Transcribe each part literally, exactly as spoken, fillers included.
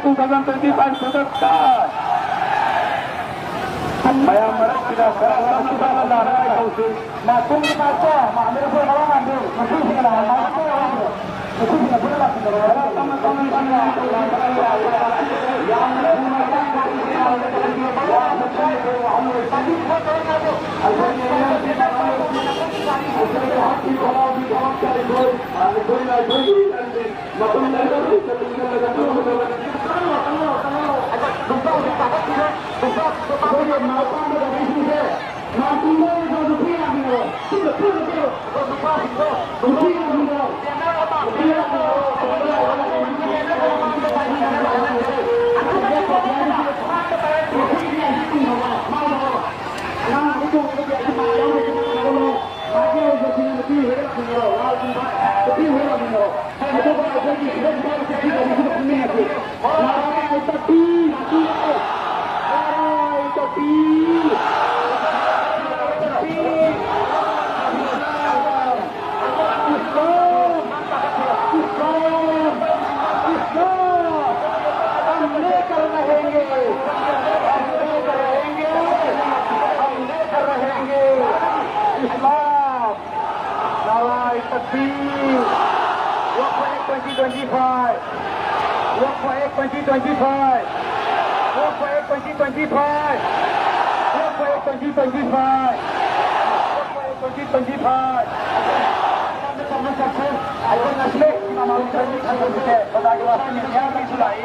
Two thousand twenty five ꯈꯨꯗꯛꯇ ꯃꯌꯥꯝ ꯃꯔꯛꯁꯤꯗ ꯈꯔ ꯈꯔ ꯈꯔ ꯂꯥꯟꯅ ꯇꯧꯁꯤ꯫ ꯃꯇꯨꯡꯒꯤ ꯃꯥꯁꯇꯔ ꯃꯥꯟꯅꯔꯁꯦ ꯃꯔꯥꯡ ꯍꯥꯟꯗꯦ ꯃꯁꯤꯁꯤꯡꯅ ꯂꯥꯟꯅ ꯃꯥꯁꯇꯔ ꯃꯁꯤꯁꯤꯡꯅ ꯄꯨꯟꯅ ꯂꯥꯛꯁꯤꯟꯅꯔꯣ꯫ ꯈꯔ ꯇꯞꯅ ꯇꯞꯅ ꯇꯞꯅ ꯌꯥꯝꯅ ꯊꯨꯅ ꯑꯩꯈꯣꯏꯒꯤ ꯍꯛꯀꯤ ꯈꯣꯡꯒꯥꯎꯒꯤ ꯊꯕꯛ ꯆꯠꯂꯤꯕ ꯑꯩꯈꯣꯏꯅ ꯑꯩꯈꯣꯏꯒꯤ ꯃꯇꯝ ꯂꯩꯔꯔꯣꯏ꯫ ꯃꯥꯒꯤ ꯑꯣꯏꯕꯁꯤꯡꯅ ꯅꯨꯄꯤ ꯍꯦꯛ ꯂꯥꯛꯃꯤꯟꯅꯔꯣ, ꯂꯥꯜ ꯀꯨꯝꯕ ꯅꯨꯄꯤ ꯍꯦꯛ ꯂꯥꯛꯃꯤꯟꯅꯔꯣ꯫ ꯑꯗꯨꯒ ꯑꯩꯈꯣꯏꯒꯤ ꯁꯤꯗ ꯁꯤꯗ ꯁꯤꯗ ꯁꯤꯗ ꯈꯪꯃꯤꯟꯅꯁꯤ꯫ ꯅꯥꯔꯥꯏ ꯇꯛꯄꯤ! ꯅꯥꯔꯥꯏ ꯇꯛꯄꯤ! ꯅꯥꯔꯥꯏ ꯇꯛꯄꯤ! ꯏꯁꯂꯥꯝ! ꯏꯁꯂꯥꯝ! ꯏꯁꯂꯥꯝ! हम लेकर रहेंगे, हम लेकर रहेंगे, हम लेकर रहेंगे। इस्लाम! नाराए तकबीर! Work for Act twenty twenty-five! Work for Act twenty twenty-five! Work for Act twenty twenty-five! Work for Act twenty twenty-five! Work for Act twenty twenty-five! ꯑꯩꯈꯣꯏ ꯉꯁꯤ ꯏꯃꯥꯟꯅꯕ ꯈꯔꯒꯤ ꯈꯟꯕꯁꯦ ꯕꯖꯥꯔꯒꯤ ꯋꯥꯈꯜꯅꯤ꯫ ꯃꯤꯌꯥꯝꯒꯤꯁꯨ ꯂꯥꯛꯏ,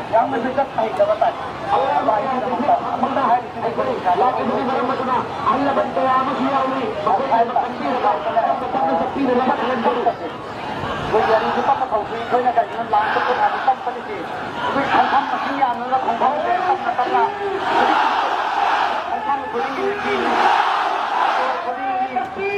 ꯃꯤꯌꯥꯝꯅꯁꯨ ꯆꯠꯄ ꯍꯩꯇꯕ ꯇꯥꯏ꯫ ꯑꯗꯨꯒꯤꯗꯃꯛꯇ ꯑꯃꯨꯛꯇ ꯍꯥꯏꯔꯤꯁꯤꯅꯤ ꯑꯩꯈꯣꯏ ꯂꯥꯛꯂꯤꯕ ꯃꯤ ꯃꯔꯛ ꯑꯗꯨꯅ ꯑꯍꯜ ꯂꯃꯟ ꯀꯌꯥ ꯑꯃꯁꯨ ꯌꯥꯎꯔꯤ꯫ ꯃꯈꯣꯏ ꯑꯃ ꯈꯟꯕꯤꯔꯒ ꯇꯞꯅ ꯇꯞꯅ ꯆꯠꯄꯤꯅꯅꯕ ꯈꯜꯍꯟꯖꯔꯤ꯫ ꯑꯩꯈꯣꯏ ꯋꯥꯔꯤꯁꯦ ꯇꯞꯅ ꯇꯧꯁꯤ꯫ ꯑꯩꯈꯣꯏꯅ ꯀꯔꯤꯒꯤꯅꯣ ꯂꯥꯟ ꯆꯠꯄ ꯀꯥꯟꯗ ꯇꯞꯄ ꯅꯠꯇꯦ꯫ ꯑꯩꯈꯣꯏ ꯈꯣꯡꯊꯥꯡ ꯃꯁꯤꯡ ꯌꯥꯝꯂꯒ ꯈꯣꯡꯊꯥꯡꯁꯦ ꯇꯞꯅ ꯇꯞꯅ ꯈꯣꯡꯊꯥꯡ ꯈꯨꯗꯤꯡꯒꯤ ꯅꯨꯡꯁꯤ, ꯈꯨꯗꯤꯡꯒꯤ ꯅꯨꯡꯁꯤ꯫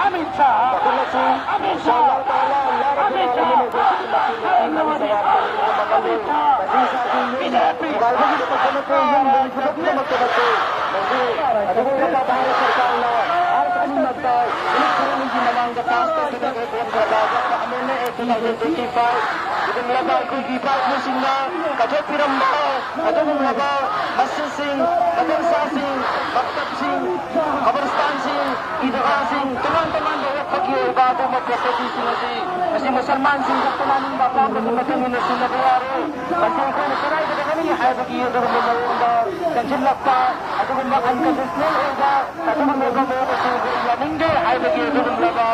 ꯑꯃꯤꯠ ꯁꯥꯍ, ꯑꯃꯤꯠ ꯁꯥꯍ, ꯑꯃꯤꯠ ꯁꯥꯍ, ꯅꯔꯦꯟꯗ꯭ꯔ ꯃꯣꯗꯤ, ꯑꯃꯤꯠ ꯁꯥꯍ, ꯕꯤ ꯖꯦ ꯄꯤ, ꯕꯤ ꯖꯦ ꯄꯤ꯫ ꯂꯨꯆꯤꯡꯂꯕ ꯑꯩꯈꯣꯏꯒꯤ ꯏꯄꯥ ꯏꯄꯨꯁꯤꯡꯅ ꯀꯠꯊꯣꯛꯄꯤꯔꯝꯕ ꯑꯗꯨꯒꯨꯝꯂꯕ ꯃꯁꯖꯤꯗꯁꯤꯡ, ꯃꯗꯔꯁꯥꯁꯤꯡ, ꯃꯛꯇꯕꯁꯤꯡ, ꯑꯗꯨꯒꯨꯝꯕ propertyꯁꯤꯡ ꯑꯁꯤ ꯉꯁꯤ ꯃꯨꯁꯜꯃꯥꯟꯁꯤꯡ ꯈꯛꯇꯅ ꯑꯅꯤꯡꯕ ꯑꯄꯥꯝꯕꯒꯤ ꯃꯇꯨꯡ ꯏꯟꯅ ꯁꯤꯖꯤꯟꯅꯕ ꯌꯥꯔꯣꯏ꯫ ꯃꯁꯤ ꯑꯩꯈꯣꯏꯅ ꯆꯔꯥꯏꯒꯗꯕꯅꯤ ꯍꯥꯏꯕꯒꯤ ꯑꯗꯨꯒꯨꯝꯕ ꯃꯑꯣꯡꯗ ꯆꯪꯁꯤꯜꯂꯛꯄ, ꯑꯗꯨꯒꯨꯝꯕ unconditional ꯑꯣꯏꯕ ꯑꯗꯨꯒꯨꯝꯂꯕ ꯃꯑꯣꯡ ꯑꯁꯤ ꯑꯩꯈꯣꯏ ꯌꯥꯅꯤꯡꯗꯦ ꯍꯥꯏꯕꯒꯤ ꯑꯗꯨꯒꯨꯝꯂꯕ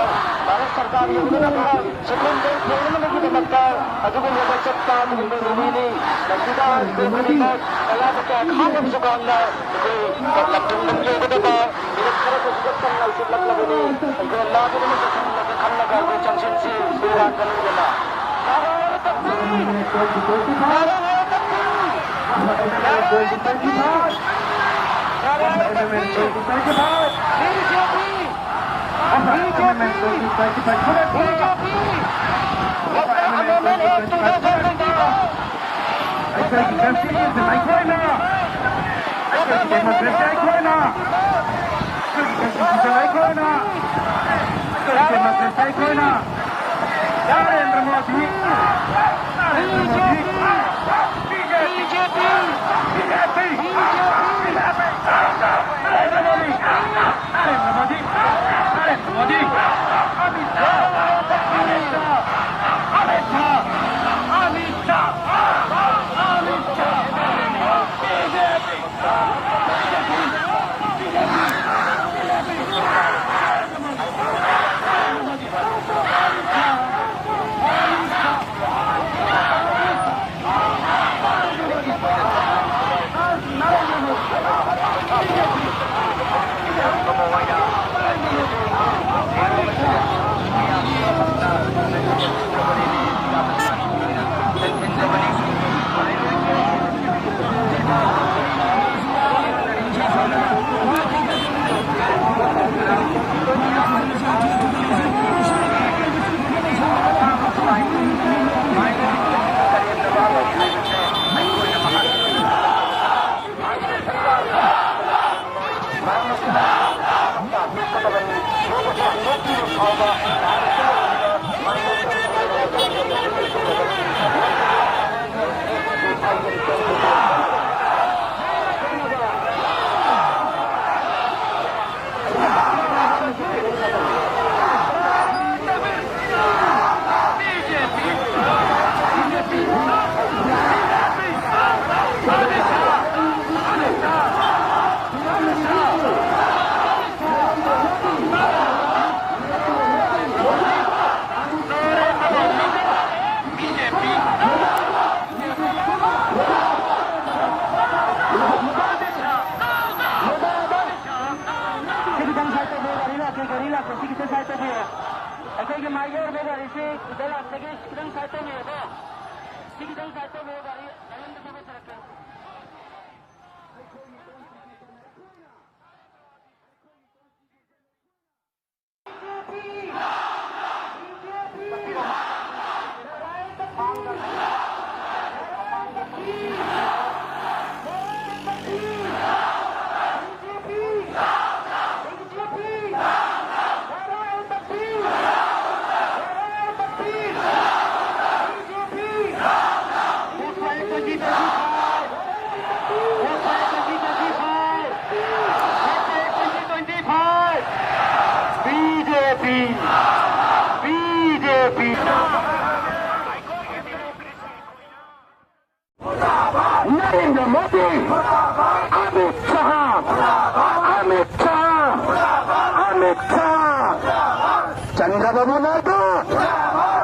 ꯚꯥꯔꯠ ꯁꯔꯀꯥꯔ ꯌꯧꯅꯅꯕ Supreme Court ꯌꯧꯅꯅꯕꯒꯤꯗꯃꯛꯇ ꯑꯗꯨꯒꯨꯝꯂꯕ ꯆꯠꯄ ꯑꯗꯨꯒꯨꯝꯕ rallyꯅꯤ꯫ ꯃꯁꯤꯗ ꯑꯩꯈꯣꯏ ꯈꯨꯗꯤꯡꯃꯛ ꯑꯌꯥꯕ ꯀꯌꯥ ꯈꯥꯡꯉꯕꯁꯨ ꯈꯥꯡꯅ ꯑꯩꯈꯣꯏ ꯂꯝꯗꯝ ꯌꯧꯒꯗꯕ ꯃꯤꯅꯠ ꯈꯔ ꯈꯛꯇ ꯉꯥꯏꯁꯤꯜꯂꯛꯂꯕꯅꯤ꯫ ꯑꯩꯈꯣꯏ ꯂꯥꯟꯗꯨꯅ ꯆꯠꯁꯤꯟꯅꯕ ꯈꯜꯂꯒ ꯑꯩꯈꯣꯏ ꯆꯪꯁꯤꯟꯁꯤ, ꯁꯣꯏ ꯂꯥꯟꯗ ꯂꯩꯗꯅ꯫ ꯅꯥꯔꯥ ꯍꯥꯏꯔ ꯇꯛꯄꯤ! ꯅꯥꯔꯥ ꯍꯥꯏꯔ ꯇꯛꯄꯤ! ꯅꯥꯔꯥ ꯍꯥꯏꯔ ꯇꯛꯄꯤ! ꯅꯥꯔꯥ ꯍꯥꯏꯔ ꯇꯛꯄꯤ! ꯕꯤ ꯖꯦ ꯄꯤ! ꯕꯤ ꯖꯦ ꯄꯤ! ꯕꯤ ꯖꯦ ꯄꯤ! First Amendment Act two thousand twenty-four. ꯑꯩꯈꯣꯏꯒꯤ constitution ꯑꯩꯈꯣꯏꯅ, ꯑꯩꯈꯣꯏꯒꯤ democracy ꯑꯩꯈꯣꯏꯅ, ꯑꯩꯈꯣꯏꯒꯤ constitution ꯑꯩꯈꯣꯏꯅ, ꯑꯩꯈꯣꯏꯒꯤ democracy ꯑꯩꯈꯣꯏꯅ꯫ ꯅꯔꯦꯟꯗ꯭ꯔ ꯃꯣꯗꯤ, ꯅꯔꯦꯟꯗ꯭ꯔ ꯃꯣꯗꯤ, ꯕꯤ ꯖꯦ ꯄꯤ, ꯕꯤ ꯖꯦ ꯄꯤ, ꯕꯤ ꯖꯦ ꯄꯤ, ꯅꯔꯦꯟꯗ꯭ꯔ ꯃꯣꯗꯤ, ꯅꯔꯦꯟꯗ꯭ꯔ ꯃꯣꯗꯤ, ꯑꯃꯤꯠ ꯁꯥꯍ, ꯑꯃꯤꯠ ꯁꯥꯍ, ꯑꯃꯤꯠ ꯁꯥꯍ, ꯑꯃꯤꯠ ꯁꯥꯍ, ꯕꯤ ꯖꯦ ꯄꯤ꯫ ꯒꯥꯔꯤ ꯂꯥꯛꯄꯁꯤ ꯈꯤꯇꯪ ꯁꯥꯏꯠ ꯇꯧꯕꯤꯌꯣ꯫ ꯑꯩꯈꯣꯏꯒꯤ ꯃꯥꯏ ꯌꯧꯔꯕ ꯒꯥꯔꯤꯁꯤ ꯁꯤꯗ ꯂꯥꯛꯄꯒꯤ ꯈꯤꯇꯪ ꯁꯥꯏꯠ ꯇꯧꯕꯤꯌꯣꯀꯣ꯫ ꯁꯤ ꯈꯤꯇꯪ ꯁꯥꯏꯠ ꯇꯧꯕꯤꯌꯣ, ꯒꯥꯔꯤ ꯃꯅꯨꯡꯗ ꯆꯠꯂꯛꯀꯦ꯫ B J P! B J P! Narendra Modi! Amit Shah! Amit Shah! Amit Shah! Chandrababu Naidu!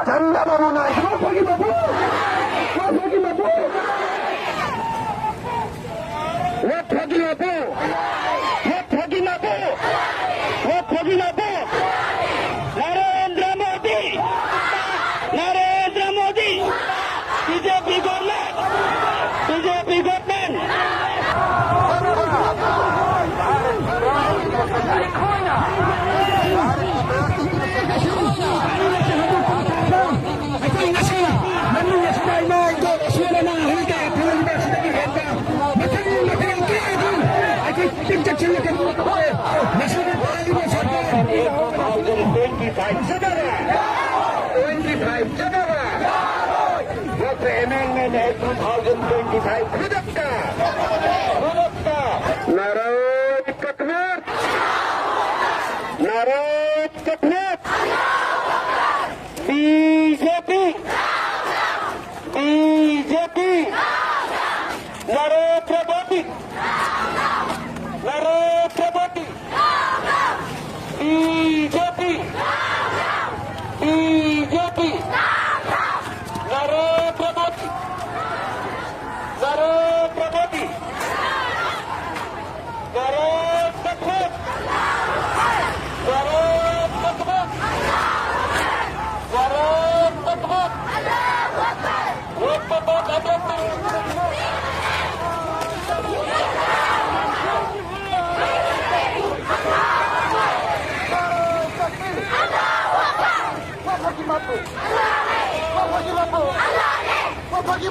Chandrababu Naidu! Vote for Ginabu! Vote for Ginabu! Vote for Ginabu! Narendra Modi! Narendra Modi! B J P government! B J P government! ꯑꯩꯈꯣꯏ ꯉꯁꯤ ꯃꯃꯤꯡ ꯑꯁꯤꯗ ꯏꯃꯥ Indo Kashmir ꯑꯅꯥ ꯑꯍꯨꯝ ꯀꯌꯥ ꯊꯣꯛꯂꯤꯕ ꯑꯁꯤꯗꯒꯤ ꯍꯦꯟꯕ ꯃꯊꯪ ꯃꯊꯪ ꯀꯌꯥ ꯑꯗꯨ ꯑꯩꯈꯣꯏ ꯄꯨꯛꯅꯤꯡ ꯆꯪꯁꯤꯜꯂꯒ ꯉꯁꯤꯒꯤ ꯄꯥꯜꯂꯤꯕ ꯁꯔꯀꯥꯔ twenty-five ꯆꯠꯅꯕ, twenty-five ꯆꯠꯅꯕ, Doctor Amendment Act two thousand twenty-five ꯈꯨꯗꯛꯇ, ꯈꯨꯗꯛꯇ ꯅꯥꯔꯣ ꯀꯠꯃꯤꯔ! ꯅꯥꯔꯣ ꯀꯠꯃꯤꯔ! B J P! B J P! Narendra Modi! Narendra Modi! B J P! B J P! Narendra Modi! Narendra Modi! Narendra Modi!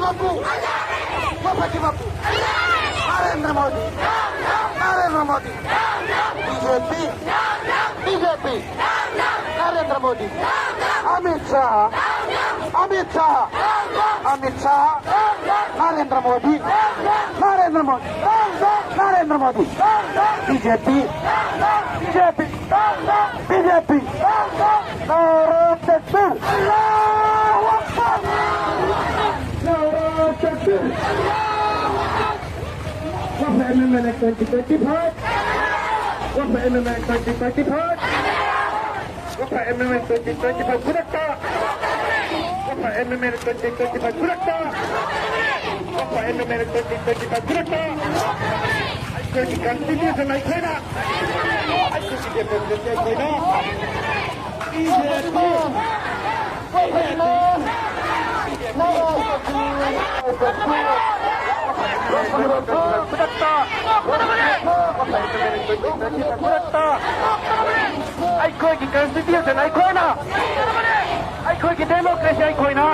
बापू, वफा की बापू, Narendra Modi, Narendra Modi, BJP, BJP, Narendra Modi, Amit Shah, Amit Shah, Amit Shah, Narendra Modi, Narendra Modi, Narendra Modi, BJP, BJP, BJP, नारे तकबीर, अल्लाहू अकबर, नारे तकबीर। Wafaa M M N twenty twenty-five. Wafaa M M N twenty twenty-five. Wafaa M M N twenty twenty-five ꯐꯨꯔꯛꯇ! Wafaa M M N twenty twenty-five ꯐꯨꯔꯛꯇ! Wafaa M M N twenty twenty-five ꯐꯨꯔꯛꯇ! ꯑꯩꯈꯣꯏꯒꯤ constitution ꯑꯩꯈꯣꯏꯅ! ꯑꯩꯈꯣꯏꯒꯤ democracy ꯑꯩꯈꯣꯏꯅ! B J ꯄꯤ! ꯈꯨꯗꯛꯇ! ꯑꯩꯈꯣꯏꯒꯤ constitution ꯑꯩꯈꯣꯏꯅ! ꯑꯩꯈꯣꯏꯒꯤ democracy ꯑꯩꯈꯣꯏꯅ!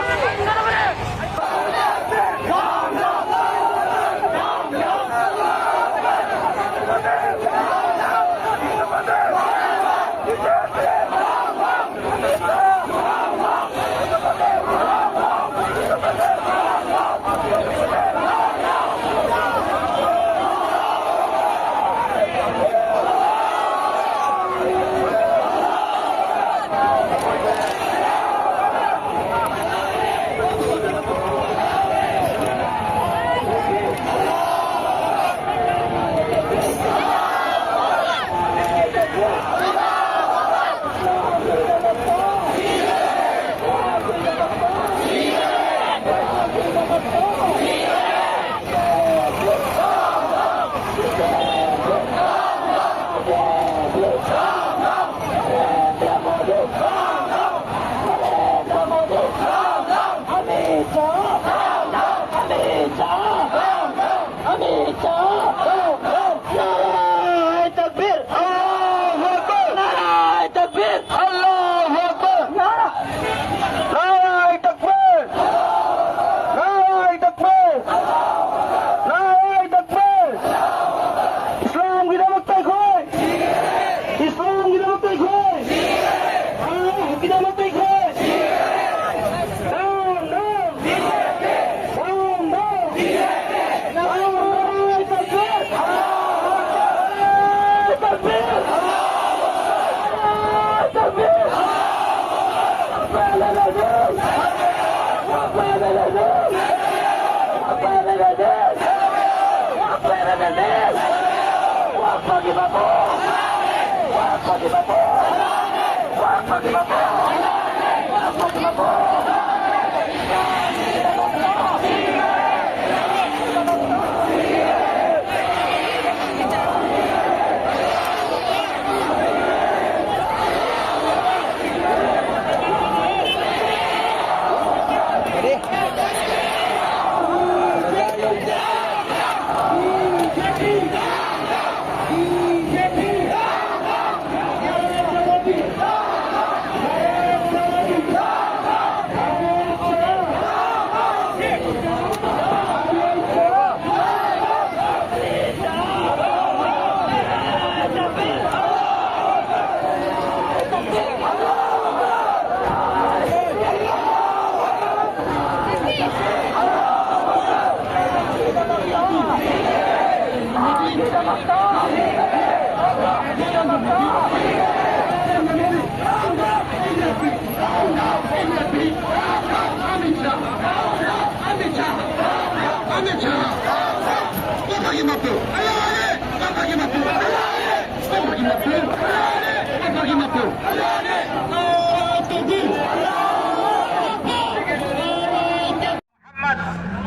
محمد.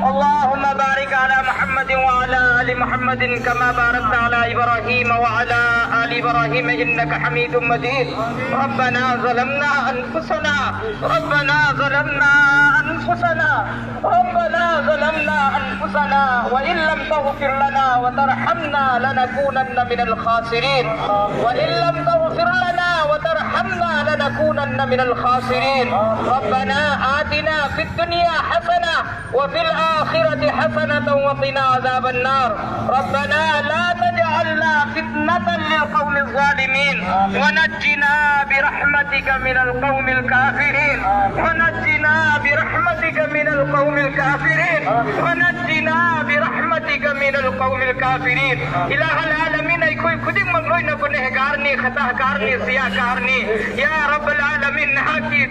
اللهم بارك على محمد وعلى آل محمد كما باركت على إبراهيم وعلى آل إبراهيم إنك حميد مجيد. ربنا ظلمنا أنفسنا، ربنا ظلمنا أنفسنا، ربنا ظلمنا أنفسنا وإن لم تغفر لنا وترحمنا لنكونن من الخاسرين. وإن لم تغفر لنا وترحمنا لنكونن من الخاسرين. ربنا آتنا في الدنيا حسنة وفي الآخرة حسنة وقنا عذاب النار. ربنا لا تجعلنا فتنة للقوم الظالمين ونجنا برحمتك من القوم الكافرين. ونجنا برحمتك من القوم الكافرين. ونجنا برحمتك من القوم الكافرين. إله العالمين، ꯑꯩꯈꯣꯏ ꯈꯨꯗꯤꯡꯃꯛ ꯂꯣꯏꯅ ꯒꯨꯅꯦꯍꯒꯥꯔꯅꯤ, ꯈꯇꯥꯍꯒꯥꯔꯅꯤ, ꯁꯤꯌꯥꯀꯥꯔꯅꯤ. ꯌꯥ ꯔꯕꯜ ꯑꯥꯂꯃꯤꯟ, ꯅꯍꯥꯛꯀꯤ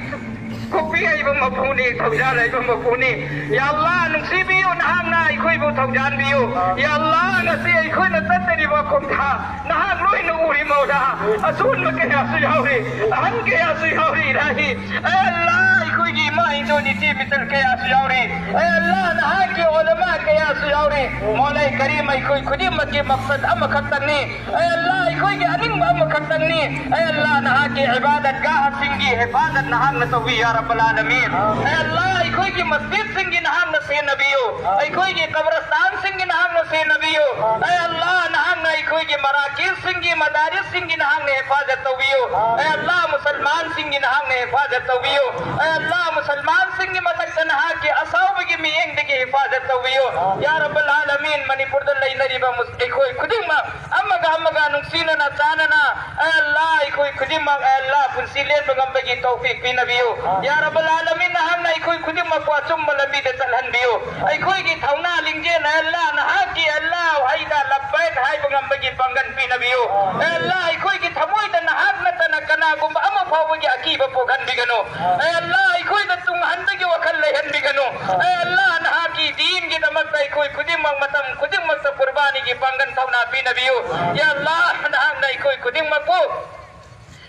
ꯀꯣꯛꯄꯤ ꯍꯩꯕ ꯃꯄꯨꯅꯤ, ꯊꯧꯖꯥꯜ ꯍꯩꯕ ꯃꯄꯨꯅꯤ꯫ ꯌꯥ ꯑꯜꯂꯥ, ꯅꯨꯡꯁꯤꯕꯤꯌꯨ, ꯅꯍꯥꯛꯅ ꯑꯩꯈꯣꯏꯕꯨ ꯊꯧꯖꯥꯟꯕꯤꯌꯨ꯫ ꯌꯥ ꯑꯜꯂꯥ, ꯉꯁꯤ ꯑꯩꯈꯣꯏꯅ ꯆꯠꯇꯔꯤꯕ ꯈꯣꯡꯊꯥꯡ ꯅꯍꯥꯛ ꯂꯣꯏꯅ ꯎꯔꯤ ꯃꯧꯂꯥ꯫ ꯑꯁꯣꯟꯕ ꯀꯌꯥꯁꯨ ꯌꯥꯎꯔꯤ, ꯑꯍꯟ ꯀꯌꯥꯁꯨ ꯌꯥꯎꯔꯤ ꯏꯂꯥꯍꯤ꯫ ꯑꯦ ꯑꯜꯂꯥ, ꯑꯩꯈꯣꯏꯒꯤ ꯏꯃꯥ ꯏꯟꯗꯣꯟ ꯏꯆꯦ ꯃꯤꯆꯜ ꯀꯌꯥꯁꯨ ꯌꯥꯎꯔꯤ꯫ ꯑꯦ ꯑꯜꯂꯥ, ꯅꯍꯥꯛꯀꯤ ꯎꯂꯃꯥ ꯀꯌꯥꯁꯨ ꯌꯥꯎꯔꯤ꯫ ꯃꯧꯂꯥ ꯀꯔꯤꯝ, ꯑꯩꯈꯣꯏ ꯈꯨꯗꯤꯡꯃꯛꯀꯤ ꯃꯛꯁꯗ ꯑꯃꯈꯛꯇꯪꯅꯤ꯫ ꯑꯦ ꯑꯜꯂꯥ, ꯑꯩꯈꯣꯏꯒꯤ ꯑꯅꯤꯡꯕ ꯑꯃꯈꯛꯇꯪꯅꯤ꯫ ꯑꯦ ꯑꯜꯂꯥ, ꯅꯍꯥꯛꯀꯤ ꯏꯕꯥꯗꯠ ꯒꯥꯍꯁꯤꯡꯒꯤ ꯍꯤꯐꯥꯖꯠ ꯅꯍꯥꯛꯅ ꯇꯧꯕꯤ, ꯌꯥ ꯔꯕꯜ ꯑꯥꯂꯃꯤꯟ꯫ ꯑꯦ ꯑꯜꯂꯥ, ꯑꯩꯈꯣꯏꯒꯤ ꯃꯁꯖꯤꯗꯁꯤꯡꯒꯤ ꯅꯍꯥꯛꯅ ꯁꯦꯟꯅꯕꯤꯌꯨ꯫ ꯑꯩꯈꯣꯏꯒꯤ ꯀꯕꯔꯁꯇꯥꯟꯁꯤꯡꯒꯤ ꯅꯍꯥꯛꯅ ꯁꯦꯟꯅꯕꯤꯌꯨ꯫ ꯑꯦ ꯑꯜꯂꯥ, ꯅꯍꯥꯛꯅ ꯑꯩꯈꯣꯏꯒꯤ ꯃꯔꯥꯀꯤꯖꯁꯤꯡꯒꯤ, ꯃꯗꯥꯔꯤꯁꯁꯤꯡꯒꯤ ꯅꯍꯥꯛꯅ ꯍꯤꯐꯥꯖꯠ ꯇꯧꯕꯤꯌꯨ꯫ ꯑꯦ ꯑꯜꯂꯥ, ꯃꯨꯁꯜꯃꯥꯟꯁꯤꯡꯒꯤ ꯅꯍꯥꯛꯅ ꯍꯤꯐꯥꯖꯠ ꯇꯧꯕꯤꯌꯨ꯫ ꯑꯦ ꯑꯜꯂꯥ, ꯃꯨꯁꯜꯃꯥꯟꯁꯤꯡꯒꯤ ꯃꯊꯛꯇ ꯅꯍꯥꯛꯀꯤ ꯑꯁꯥꯎꯕꯒꯤ ꯃꯤꯠꯌꯦꯡꯗꯒꯤ ꯍꯤꯐꯥꯖꯠ ꯇꯧꯕꯤꯌꯨ꯫ ꯌꯥ ꯔꯕꯜ ꯑꯥꯂꯃꯤꯟ, ꯃꯅꯤꯄꯨꯔꯗ ꯂꯩꯅꯔꯤꯕ ꯃꯨꯁ-, ꯑꯩꯈꯣꯏ ꯈꯨꯗꯤꯡꯃꯛ ꯑꯃꯒ ꯑꯃꯒ ꯅꯨꯡꯁꯤꯅꯅ ꯆꯥꯟꯅꯅ, ꯑꯦ ꯑꯜꯂꯥ, ꯑꯩꯈꯣꯏ ꯈꯨꯗꯤꯡꯃꯛ, ꯑꯦ ꯑꯜꯂꯥ, ꯄꯨꯟꯁꯤ ꯂꯦꯟꯕ ꯉꯝꯕꯒꯤ ꯇꯧꯐꯤꯛ ꯄꯤꯅꯕꯤꯌꯨ꯫ ꯌꯥ ꯔꯕꯜ ꯑꯥꯂꯃꯤꯟ, ꯅꯍꯥꯛꯅ ꯑꯩꯈꯣꯏ ꯈꯨꯗꯤꯡꯃꯛꯄꯨ ꯑꯆꯨꯝꯕ ꯂꯝꯕꯤꯗ ꯆꯠꯍꯟꯕꯤꯌꯨ꯫ ꯑꯩꯈꯣꯏꯒꯤ ꯊꯧꯅꯥ ꯂꯤꯡꯖꯦꯜ, ꯑꯦ ꯑꯜꯂꯥ, ꯅꯍꯥꯛꯀꯤ, ꯑꯦ ꯑꯜꯂꯥ, ꯋꯥꯍꯩꯗ ꯂꯕꯕꯩꯛ ꯍꯥꯏꯕ ꯉꯝꯕꯒꯤ ꯄꯥꯡꯒꯜ ꯄꯤꯅꯕꯤꯌꯨ꯫ ꯑꯦ ꯑꯜꯂꯥ, ꯑꯩꯈꯣꯏꯒꯤ ꯊꯃꯣꯏꯗ ꯅꯍꯥꯛ ꯅꯠꯇꯅ ꯀꯅꯥꯒꯨꯝꯕ ꯑꯃ ꯐꯥꯎꯕꯒꯤ ꯑꯀꯤꯕ ꯄꯣꯛꯍꯟꯕꯤꯒꯅꯨ꯫ ꯑꯦ ꯑꯜꯂꯥ, ꯑꯩꯈꯣꯏꯗ ꯇꯨꯡꯍꯟꯕꯒꯤ ꯋꯥꯈꯜ ꯂꯩꯍꯟꯕꯤꯒꯅꯨ꯫ ꯑꯦ ꯑꯜꯂꯥ, ꯅꯍꯥꯛꯀꯤ ꯗꯤꯟꯒꯤꯗꯃꯛꯇ ꯑꯩꯈꯣꯏ ꯈꯨꯗꯤꯡꯃꯛ ꯃꯇꯝ ꯈꯨꯗꯤꯡꯃꯛꯇ ꯀꯨꯔꯕꯥꯅꯤꯒꯤ ꯄꯥꯡꯒꯜ ꯊꯧꯅꯥ ꯄꯤꯅꯕꯤꯌꯨ꯫ ꯌꯥ ꯑꯜꯂꯥ, ꯅꯍꯥꯛꯅ ꯑꯩꯈꯣꯏ ꯈꯨꯗꯤꯡꯃꯛꯄꯨ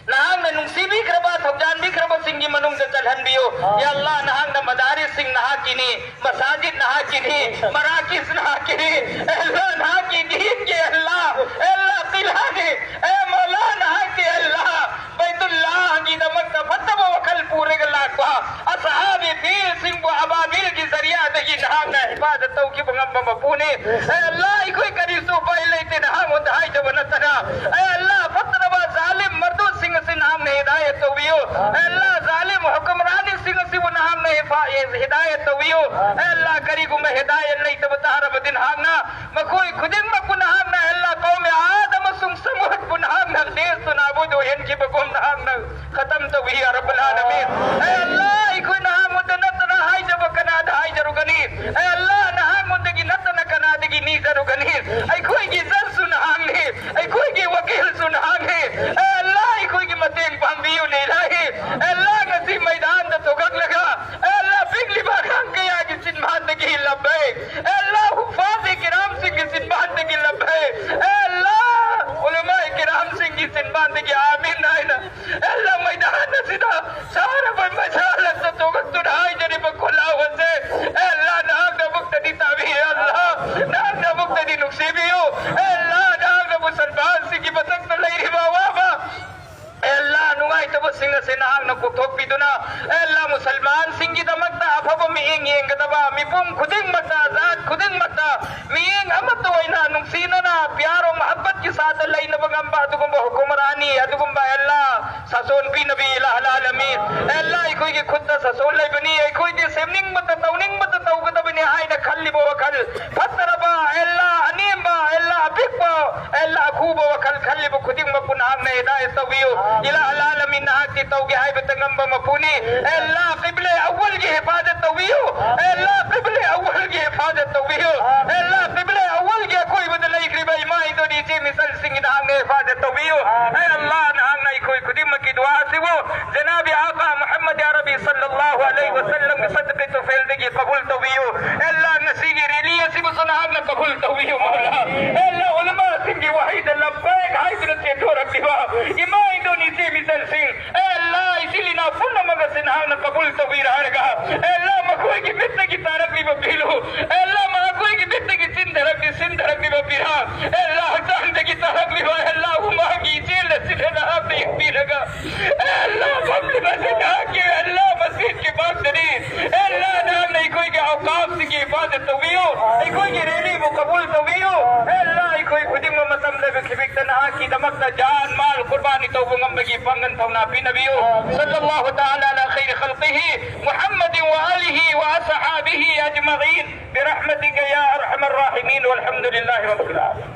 ꯅꯍꯥꯛꯅ ꯅꯨꯡꯁꯤꯕꯤꯈ꯭ꯔꯕ, ꯊꯧꯖꯥꯟꯕꯤꯈ꯭ꯔꯕꯁꯤꯡꯒꯤ ꯃꯅꯨꯡꯗ ꯆꯜꯍꯟꯕꯤꯌꯨ꯫ ꯌꯥ ꯑꯜꯂꯥ, ꯅꯍꯥꯛꯅ ꯃꯗꯥꯔꯤꯁꯁꯤꯡ ꯅꯍꯥꯛꯀꯤꯅꯤ, ꯃꯁꯥꯖꯤꯗ ꯅꯍꯥꯛꯀꯤꯅꯤ, ꯃꯔꯥꯀꯤꯖ ꯅꯍꯥꯛꯀꯤꯅꯤ꯫ ꯑꯦ ꯑꯜꯂꯥ, ꯅꯍꯥꯛꯀꯤ ꯗꯤꯟꯒꯤ ꯑꯦ ꯑꯜꯂꯥ, ꯑꯦ ꯑꯜꯂꯥ, ꯀꯤꯂꯥꯅꯤ, ꯑꯦ ꯃꯧꯂꯥ, ꯅꯍꯥꯛꯀꯤ ꯑꯦ ꯑꯜꯂꯥ, ꯕꯩꯇꯨꯜꯂꯥꯍꯒꯤꯗꯃꯛꯇ ꯐꯠꯇꯕ ꯋꯥꯈꯜ ꯄꯨꯔꯒ ꯂꯥꯛꯄ ꯑꯁꯍꯥꯕꯤ ꯐꯤꯜꯁꯤꯡꯕꯨ ꯑꯕꯥꯕꯤꯜꯒꯤ ꯖꯔꯤꯌꯥꯗꯒꯤ ꯅꯍꯥꯛꯅ ꯍꯤꯐꯥꯖꯠ ꯇꯧꯈꯤꯕ ꯉꯝꯕ ꯃꯄꯨꯅꯤ꯫ ꯑꯦ ꯑꯜꯂꯥ, ꯑꯩꯈꯣꯏ ꯀꯔꯤꯁꯨ ꯎꯄꯥꯏ ꯂꯩꯇꯦ ꯅꯍꯥꯛꯉꯣꯟꯗ ꯍꯥꯏꯖꯕ ꯅꯠꯇꯅ꯫ ꯑꯦ ꯑꯜꯂꯥ, ꯐꯠꯇ꯭ꯔꯕ ꯖꯥꯂꯤꯝ ꯃꯔꯗꯨꯠꯁꯤꯡ ꯑꯁꯤ ꯅꯍꯥꯛꯅ ꯍꯤꯗꯥꯌꯠ ꯇꯧꯕꯤꯌꯨ꯫ ꯑꯦ ꯑꯜꯂꯥ, ꯖꯥꯂꯤꯝ ꯍꯨꯀꯝꯔꯥꯅꯤꯁꯤꯡ ꯑꯁꯤꯕꯨ ꯅꯍꯥꯛꯅ ꯍꯤꯐꯥ-, ꯍꯤꯗꯥꯌꯠ ꯇꯧꯕꯤꯌꯨ꯫ ꯑꯦ ꯑꯜꯂꯥ, ꯀꯔꯤꯒꯨꯝꯕ ꯍꯤꯗꯥꯌꯠ ꯂꯩꯇꯕ ꯇꯥꯔꯕꯗꯤ ꯅꯍꯥꯛꯅ ꯃꯈꯣꯏ ꯈꯨꯗꯤꯡꯃꯛꯄꯨ ꯅꯍꯥꯛꯅ, ꯑꯦ ꯑꯜꯂꯥ, ꯀꯧꯃꯦ ꯑꯥꯗ ꯑꯃꯁꯨꯡ ꯁꯃꯨꯗꯄꯨ ꯅꯍꯥꯛꯅ ꯂꯦꯁꯇꯨꯅ ꯑꯕꯨꯗ ꯑꯣꯏꯍꯟꯈꯤꯕꯒꯨꯝ ꯅꯍꯥꯛꯅ ꯈꯇꯝ ꯇꯧꯏ, ꯌꯥ ꯔꯕꯜ ꯑꯥꯂꯃꯤꯟ꯫ ꯑꯦ ꯑꯜꯂꯥ, ꯑꯩꯈꯣꯏ ꯅꯍꯥꯛꯉꯣꯟꯗ ꯅꯠꯇꯅ ꯍꯥꯏꯖꯕ ꯀꯅꯥꯗ ꯍꯥꯏꯖꯔꯨꯒꯅꯤ? ꯑꯦ ꯑꯜꯂꯥ, ꯅꯍꯥꯛꯉꯣꯟꯗꯒꯤ ꯅꯠꯇꯅ ꯀꯅꯥꯗꯒꯤ ꯅꯤꯖꯔꯨꯒꯅꯤ? ꯑꯩꯈꯣꯏꯒꯤ ꯖꯖꯁꯨ ꯅꯍꯥꯛꯅꯤ, ꯑꯩꯈꯣꯏꯒꯤ ꯋꯀꯤꯜꯁꯨ ꯅꯍꯥꯛꯅꯤ꯫ ꯑꯦ ꯑꯜꯂꯥ, ꯑꯩꯈꯣꯏꯒꯤ ꯃꯇꯦꯡ ꯄꯥꯡꯕꯤꯌꯨꯅꯦ, ꯏꯂꯥꯍꯤ꯫ ꯑꯦ ꯑꯜꯂꯥ, ꯉꯁꯤ ꯃꯩꯗꯥꯟꯗ ꯁꯤꯡ ꯑꯁꯤ ꯅꯍꯥꯛꯅ ꯀꯣꯛꯊꯣꯛꯄꯤꯗꯨꯅ, ꯑꯦ ꯑꯜꯂꯥ, ꯃꯨꯁꯜꯃꯥꯟꯁꯤꯡꯒꯤꯗꯃꯛꯇ ꯑꯐꯕ ꯃꯤꯠꯌꯦꯡ ꯌꯦꯡꯒꯗꯕ, ꯃꯤꯄꯨꯝ ꯈꯨꯗꯤꯡꯃꯛꯇ, ꯖꯥꯠ ꯈꯨꯗꯤꯡꯃꯛꯇ ꯃꯤꯠꯌꯦꯡ ꯑꯃꯠꯇ ꯑꯣꯏꯅ ꯅꯨꯡꯁꯤꯅꯅ ꯄꯤꯌꯥꯔ ꯑꯣ ꯃꯍꯕꯠꯀꯤ ꯁꯥꯠꯇ ꯂꯩꯅꯕ ꯉꯝꯕ ꯑꯗꯨꯒꯨꯝꯕ ꯍꯨꯀꯨꯃꯔꯥꯅꯤ, ꯑꯗꯨꯒꯨꯝꯕ ꯑꯦ ꯑꯜꯂꯥ, ꯁꯥꯁꯣꯟ ꯄꯤꯅꯕꯤ ꯏꯂꯥꯍ ꯑꯜ ꯑꯥꯂꯃꯤꯟ꯫ ꯑꯦ ꯑꯜꯂꯥ, ꯑꯩꯈꯣꯏꯒꯤ ꯈꯨꯠꯇ ꯁꯥꯁꯣꯟ ꯂꯩꯕꯅꯤ, ꯑꯩꯈꯣꯏꯗꯤ ꯁꯦꯝꯅꯤꯡꯕꯇ ꯇꯧꯅꯤꯡꯕꯇ ꯇꯧꯒꯗꯕꯅꯤ ꯍꯥꯏꯅ ꯈꯜꯂꯤꯕ ꯋꯥꯈꯜ ꯐꯠꯇꯔꯕ, ꯑꯦ ꯑꯜꯂꯥ, ꯑꯅꯦꯝꯕ, ꯑꯦ ꯑꯜꯂꯥ, ꯑꯄꯤꯛꯄ, ꯑꯦ ꯑꯜꯂꯥ, ꯑꯈꯨꯕ ꯋꯥꯈꯜ ꯈꯜꯂꯤꯕ ꯈꯨꯗꯤꯡꯃꯛꯄꯨ ꯅꯍꯥꯛꯅ ꯍꯤꯗꯥꯌꯠ ꯇꯧꯕꯤꯌꯨ꯫ ꯏꯂꯥꯍ ꯑꯜ ꯑꯥꯂꯃꯤꯟ, ꯅꯍꯥꯛꯇꯤ ꯇꯧꯒꯦ ꯍꯥꯏꯕꯇ ꯉꯝꯕ ꯃꯄꯨꯅꯤ꯫ ꯑꯦ ꯑꯜꯂꯥ, ꯀꯤꯕ꯭ꯂꯦ ꯑꯋꯜꯒꯤ ꯍꯤꯐꯥꯖꯠ ꯇꯧꯕꯤꯌꯨ꯫ ꯑꯦ ꯑꯜꯂꯥ, ꯀꯤꯕ꯭ꯂꯦ ꯑꯋꯜꯒꯤ ꯍꯤꯐꯥꯖꯠ ꯇꯧꯕꯤꯌꯨ꯫ ꯑꯦ ꯑꯜꯂꯥ, ꯀꯤꯕ꯭ꯂꯦ ꯑꯋꯜꯒꯤ ꯑꯀꯣꯏꯕꯗ ꯂꯩꯈ꯭ꯔꯤꯕ ꯏꯃꯥ ꯏꯟꯗꯣꯅꯦꯁꯤꯌꯥ ꯃꯤꯁꯜꯁꯤꯡꯒꯤ ꯅꯍꯥꯛꯅ ꯍꯤꯐꯥꯖꯠ ꯇꯧꯕꯤꯌꯨ꯫ ꯑꯦ ꯑꯜꯂꯥ, ꯅꯍꯥꯛꯅ ꯑꯩꯈꯣꯏ ꯈꯨꯗꯤꯡꯃꯛꯀꯤ ꯗꯨꯋꯥ ꯑꯁꯤꯕꯨ ꯖꯅꯥꯕꯤ ꯑꯥꯀꯥ ꯃꯨꯍꯝꯃꯗ ꯑꯔꯕꯤ ꯁꯜꯂꯜꯂꯥꯍꯨ ꯑꯂꯩꯍꯤ ꯋꯁꯜꯂꯝꯒꯤ ꯁꯗꯀꯥ ꯇꯨꯐꯦꯜꯗꯒꯤ ꯀꯕꯨꯜ ꯇꯧꯕꯤꯌꯨ꯫ ꯑꯦ ꯑꯜꯂꯥ, ꯉꯁꯤꯒꯤ ꯔꯦꯂꯤ ꯑꯁꯤꯕꯨꯁꯨ ꯅꯍꯥꯛꯅ ꯀꯕꯨꯜ ꯇꯧꯕꯤꯌꯨ, ꯃꯧꯂꯥ꯫ ꯑꯦ ꯑꯜꯂꯥ, ꯎꯂꯃꯥꯁꯤꯡꯒꯤ ꯋꯥꯍꯩꯗ ꯂꯕꯦꯛ ꯍꯥꯏꯗꯨꯅ ꯆꯦꯟꯊꯣꯔꯛꯂꯤꯕ ꯏꯃꯥ ꯏꯟꯗꯣꯅꯦꯁꯤꯌꯥ ꯃꯤꯁꯜꯁꯤꯡ, ꯑꯦ ꯑꯜꯂꯥ, ꯏꯆꯤꯜ ꯏꯅꯥꯎ ꯄꯨꯝꯅꯃꯛ ꯑꯁꯤ ꯅꯍꯥꯛꯅ ꯀꯕꯨꯜ ꯇꯧꯕꯤꯔ ꯍꯥꯏꯔꯒ, ꯑꯦ ꯑꯜꯂꯥ, ꯃꯈꯣꯏꯒꯤ ꯃꯤꯠꯇꯒꯤ ꯇꯥꯔꯛꯂꯤꯕ ꯄꯤꯂꯨ, ꯑꯦ ꯑꯜꯂꯥ, ꯃꯈꯣꯏꯒꯤ ꯃꯤꯠꯇꯒꯤ ꯆꯤꯟꯊꯔꯛꯂꯤ-, ꯆꯤꯟꯊꯔꯛꯂꯤꯕ ꯄꯤꯔꯥꯡ, ꯑꯦ ꯑꯜꯂꯥ, ꯍꯛꯆꯥꯡꯗꯒꯤ ꯇꯥꯔꯛꯂꯤꯕ, ꯑꯦ ꯑꯜꯂꯥ, ꯍꯨꯃꯥꯡꯒꯤ ꯏꯆꯦꯜ ꯑꯁꯤꯗ ꯅꯍꯥꯛꯅ ꯌꯦꯡꯕꯤꯔꯒ, ꯑꯦ ꯑꯜꯂꯥ, ꯐꯝꯂꯤꯕ ꯑꯁꯤ ꯅꯍꯥꯛꯀꯤ, ꯑꯦ ꯑꯜꯂꯥ, ꯃꯁꯖꯤꯗꯀꯤ ꯃꯥꯡꯗꯅꯤ꯫ ꯑꯦ ꯑꯜꯂꯥ, ꯅꯍꯥꯛꯅ ꯑꯩꯈꯣꯏꯒꯤ ꯑꯧꯀꯥꯐꯁꯤꯡꯒꯤ ꯍꯤꯐꯥꯖꯠ ꯇꯧꯕꯤꯌꯨ, ꯑꯩꯈꯣꯏꯒꯤ ꯔꯦꯂꯤꯕꯨ ꯀꯕꯨꯜ ꯇꯧꯕꯤꯌꯨ꯫ ꯑꯦ ꯑꯜꯂꯥ, ꯑꯩꯈꯣꯏ ꯈꯨꯗꯤꯡꯃꯛ ꯃꯇꯝ ꯂꯩꯕ ꯈꯤꯕꯤꯛꯇ ꯅꯍꯥꯛꯀꯤꯗꯃꯛꯇ ꯖꯥꯟ ꯃꯥꯜ ꯀꯨꯔꯕꯥꯅꯤ ꯇꯧꯕ ꯉꯝꯕꯒꯤ ꯄꯥꯡꯒꯜ ꯊꯧꯅꯥ ꯄꯤꯅꯕꯤꯌꯨ꯫ صلى الله تعالى على خير خلقه محمد وآله وأصحابه أجمعين برحمتك يا أرحم الراحمين والحمد لله رب العالمين.